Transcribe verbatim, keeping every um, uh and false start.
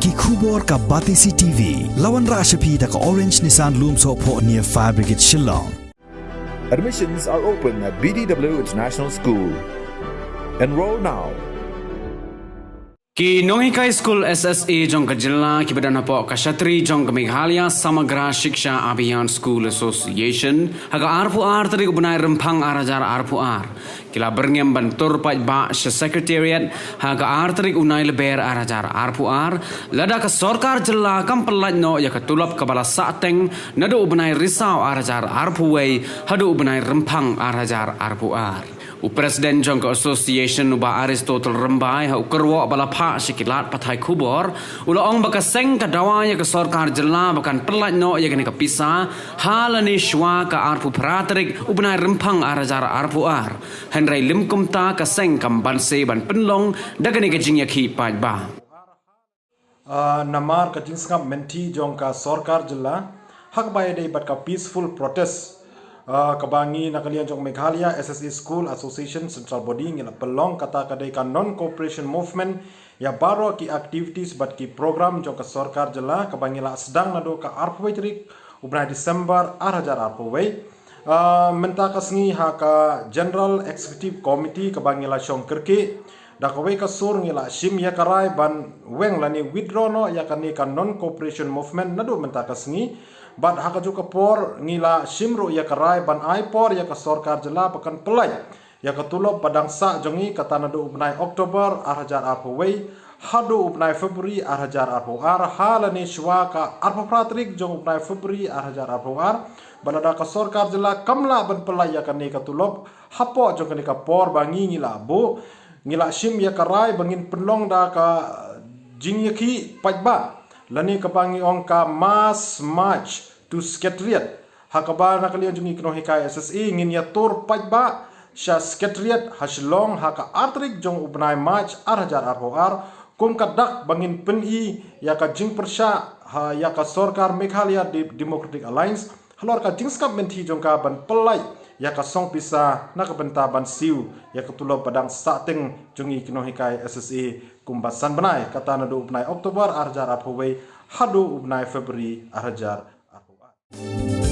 Ki khubor ka Batesi T V. La wanrah sha phi da ka Orange Nissan Lumsohphoh near Fire Brigade Shillong. Admissions are open at B D W International School. Enroll now. Ki nonghikai skul S S A jong ka jylla kiba don hapoh ka shatri jong ka Meghalaya Samagra Shiksha Abhiyan School Association ha ka arphew ar tarik u bnai Rymphang ar hajar arphew ar ki la byrngem ban tur paidbah sha Secretariat ha ka ar tarik u bnai Lber ar hajar arphew ar, lada ka sorkar jylla kam pyllait noh ïa ka tulop kaba la sahteng naduh u bnai Risaw ar hajar arphew wei haduh u bnai Rymphang ar hajar arphew ar. U President jong ka Association u Bah Aristotle Rymbai ha u kyrwoh ba la phah sha ki lad pathai khubor u la ong ba ka seng ka dawa ïa ka sorkar jylla ba kan pyllait noh ïa kane ka pisa ha lane shwa ka arphew phra tarik u bnai Rymphang ar hajar arphew ar. Hynrei lym kumta ka seng kam banse ban pynlong da kane ka jingïakhih paidbah. Uh, namar ka jingsngap mynthi jong ka sorkar jylla ha kaba ïadei bad ka peaceful protest, uh, kaba ngi na ka liang jong Meghalaya S S A School Association Central Body ngi la pynlong kata ka dei ka non cooperation movement ïa baroh ki activities bad ki program jong ka sorkar jylla kaba ngi la sdang naduh ka arphew tarik u bnai December ar hajar arphew wei. Uh, mynta ka sngi ha ka General Executive Committee kaba ngi la shong kyrkieh da kawei ka sur ngi la shim ïa ka rai ban weng lane withdraw noh ïa kane ka non cooperation movement naduh mynta ka sngi. Bad ha kajuh ka por ngi la shim ruh ïa ka rai ban ai por ïa ka sorkar jylla ba kan pyllait ïa ka tulop ba dang sah jong ngi kata naduh u bnai October ar hajar arphew wei haduh u bnai February ar hajar arphew ar ha lane shwa ka arphew phra tarik jong u bnai February ar hajar arphew ar. Bad lada ka sorkar jylla kam lah ban pyllait ïa kane ka tulop hapoh jong kane ka por ba ngi ngi la buh, ngi la shim ïa ka rai ba ngin pynlong da ka jingïakhih paidbah lane kaba ngi ong ka mass march to Secretariat. Ha kaba na ka liang jong ngi ki nonghikai S S A ngin ïa tur paidbah sha Secretariat ha Shillong ha ka ar tarik jong u bnai March ar hajar arphew ar kum ka dak ba ngin pyni ïa ka jingpyrshah ha ïa ka sorkar Meghalaya De- Democratic Alliance halor ka jingsngap mynthi jong ka ban pyllait ïa ka song pisa na ka bynta ban siew ïa ka tulop ba dang sahteng jong ngi ki nonghikai S S A kumba san bnai kata naduh u bnai October ar hajar arphew wei haduh u bnai February ar hajar arphew ar.